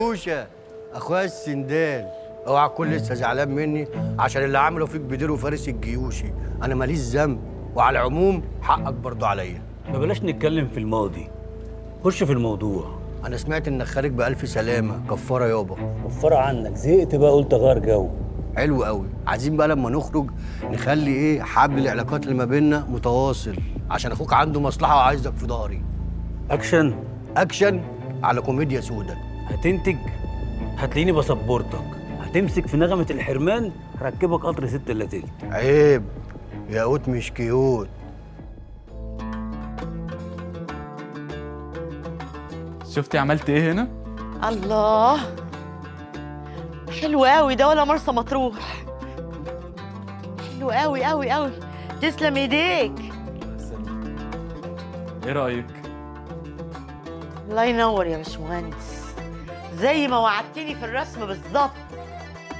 بوشة اخويا السندال، اوعى تكون لسه زعلان مني عشان اللي عمله فيك بدير وفارس الجيوشي. انا ماليش ذنب، وعلى العموم حقك برضو عليا. ما بلاش نتكلم في الماضي، خش في الموضوع. انا سمعت انك خارج بألف سلامه. كفارة يابا. كفارة عنك، زهقت بقى قلت اغير جو. حلو قوي. عايزين بقى لما نخرج نخلي ايه حبل العلاقات اللي ما بيننا متواصل، عشان اخوك عنده مصلحة وعايزك في ظهري. action action على كوميديا سودا. هتنتج، هتلاقيني ب support ك، هتمسك في نغمة الحرمان، هركبك قطر 6 إلا تلت. عيب يا قوت مش cute. شفتي عملت ايه هنا؟ الله حلو قوي ده، ولا مرسى مطروح. حلو قوي قوي قوي، تسلم ايديك. ايه رايك؟ الله ينور يا باشمهندس، زي ما وعدتني في الرسم بالظبط.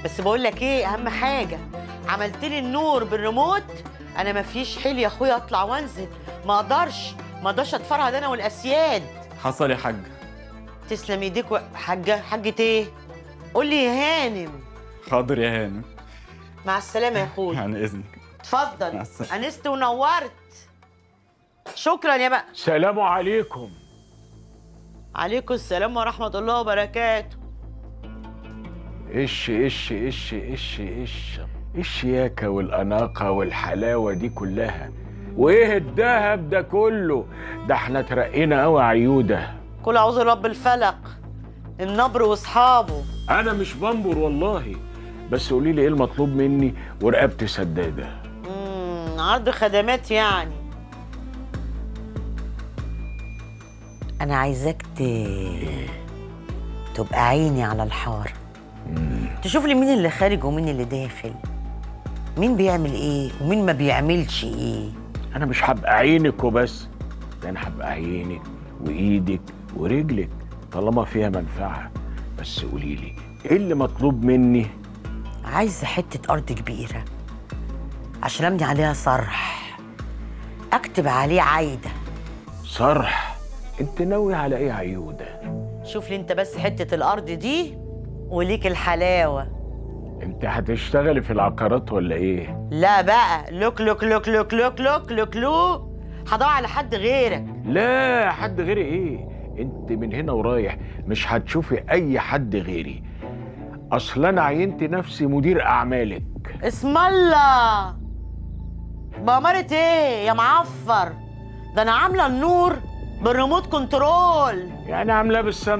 بس بقول لك ايه، اهم حاجة عملت لي النور بالريموت. انا مفيش حيل يا اخويا اطلع وانزل، ما اقدرش اتفرهد انا والاسياد. حصل يا حاج. تسلم ايديك. حاجة حاجة ايه؟ قول لي يا هانم. حاضر يا هانم. مع السلامة يا اخويا. عن اذنك. اتفضل. انست ونورت. شكرا يا بقى. سلام عليكم. عليكم السلام ورحمة الله وبركاته. ايش ايش ايش ايش ايش الشياكه والاناقه والحلاوه دي كلها، وايه الذهب ده كله؟ ده احنا ترقينا قوي عيوده. كل اعوذ برب الفلق، النبر واصحابه. انا مش بنبر والله، بس قولي لي ايه المطلوب مني ورقبتي سداده. عرض خدمات يعني. انا عايزاك تبقى عيني على الحارة، تشوف لي مين اللي خارج ومين اللي داخل، مين بيعمل ايه ومين ما بيعملش ايه. انا مش هبقى عينك وبس، ده انا هبقى عينك وايدك ورجلك طالما فيها منفعه. بس قولي لي ايه اللي مطلوب مني؟ عايزه حتة ارض كبيرة عشان ابني عليها صرح، اكتب عليه عايدة. صرح؟ انت ناوي على ايه عيوده؟ شوف لي انت بس حتة الارض دي وليك الحلاوة. انت هتشتغلي في العقارات ولا ايه؟ لا بقى، لوك لوك لوك لوك لوك لوك لوك لوك، هدور على حد غيرك. لا حد غيري ايه؟ انت من هنا ورايح مش هتشوفي اي حد غيري. اصل انا عينت نفسي مدير اعمالك. اسم الله، بأمارة ايه يا معفر؟ ده انا عامله النور بالريموت كنترول. يعني عاملاه بالسمنه.